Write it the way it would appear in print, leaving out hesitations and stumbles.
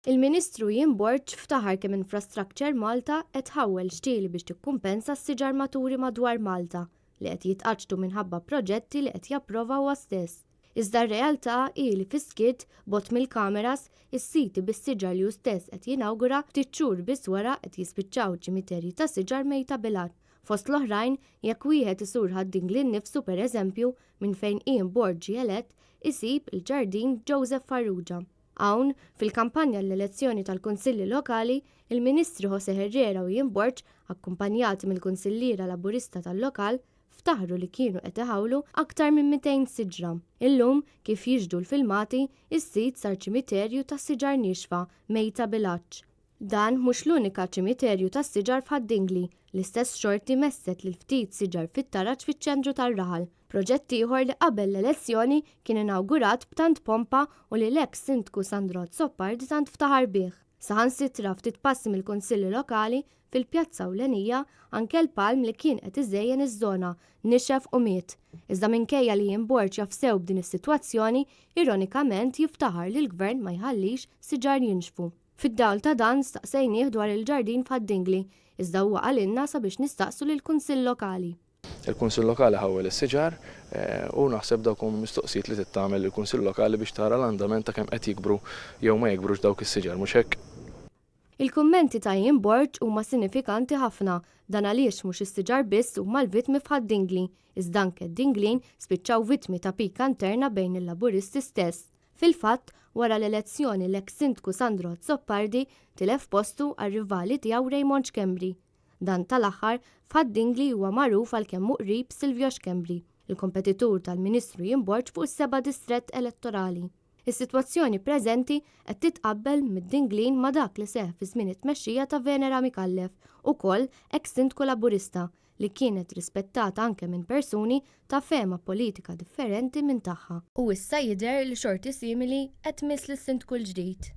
Il-Ministru Ian Borg ftaħar kemm Infrastructure Malta qed tħawwel xtieli biex tikkumpensa s-siġar maturi madwar Malta li qed jitqaċċtu minħabba proġetti li qed japprova huwa stess. Iżda r-realtà hi li fis-skiet, bogħod mill-kameras, is-siti bis-siġar li hu stess qed jinawgura ftit xhur biss wara qed jispiċċaw ċimiterji ta' siġar mejta bil-għatx. Fost l-oħrajn, jekk wieħed isur Ħad-Dingli nnifsu pereżempju, minn fejn Ian Borg ġie elett, isib il-ġardin Joseph Farrugia. Hawn, fil-kampanja għall-elezzjoni tal-Kunsilli Lokali, il-Ministri José Herrera u Ian Borg, akkumpanjati mill-Kunsilliera Laburista tal-lokal, ftaħru li kienu qed iħawlu aktar minn 200 siġra. Illum, kif jixhdu l-filmati, is-sit sar ċimiterju ta' siġar niexfa, mejta bil-għatx. Dan mhux l-unika ċimiterju tas-siġar f'Ħad-Dingli, l-istess xorti messet lil ftit siġar fit-taraġ fiċ-ċentru tar-raħal. Proġett ieħor li qabel l-elezzjoni kien inawgurat b'tant pompa u li l-eks Sindku Sandro Azzopardi tant ftaħar bih. Saħansitra ftit passi mill-Kunsilli Lokali, fil-pjazza ewlenija, anke l-palm li kien qed iżejjen iż-żona, nixef u miet. Iżda minkejja li Ian Borg jaf sew b'din is-sitwazzjoni, ironikament jiftaħar li l-Gvern ma jħallix siġar jinxfu. Fid-dawl ta' dan staqsejnieh dwar il-ġardin f'Ħad-Dingli, iżda huwa qalilna sabiex nistaqsu lill-Kunsill Lokali. Il-Kunsill Lokali ħawwel is-siġar u naħseb dawk huma mistoqsijiet li trid tagħmel lill-Kunsill Lokali biex tara l-andament ta' kemm qed jikbru jew ma jikbrux dawk is-siġar, mhux hekk? Il-kummenti ta' Ian Borg huma sinifikanti ħafna, dan għaliex mhux is-siġar biss huma l-vittmi f'Ħad-Dingli, iżda anke d-Dinglin spiċċaw vittmi ta' pika interna bejn il-Laburisti stess. Fil-fatt, wara l-elezzjoni l-eks Sindku Sandro Azzopardi tilef postu għar-rivali tiegħu Raymond Schembri. Dan tal-aħħar, f'Ħad-Dingli huwa magħruf għal kemm hu qrib Silvio Schembri, il-kompetitur tal-Ministru Ian Borg fuq is-seba' distrett elettorali. Is-sitwazzjoni preżenti qed titqabbel mid-Dinglin ma' dak li seħħ fi żmien it-tmexxija ta' Venera Micallef, ukoll eks Sindku Laburista, li kienet rispettata anke minn persuni ta' fehma politika differenti minn tagħha. U issa jidher li xorti simili qed tmiss lis-Sindku l-ġdid.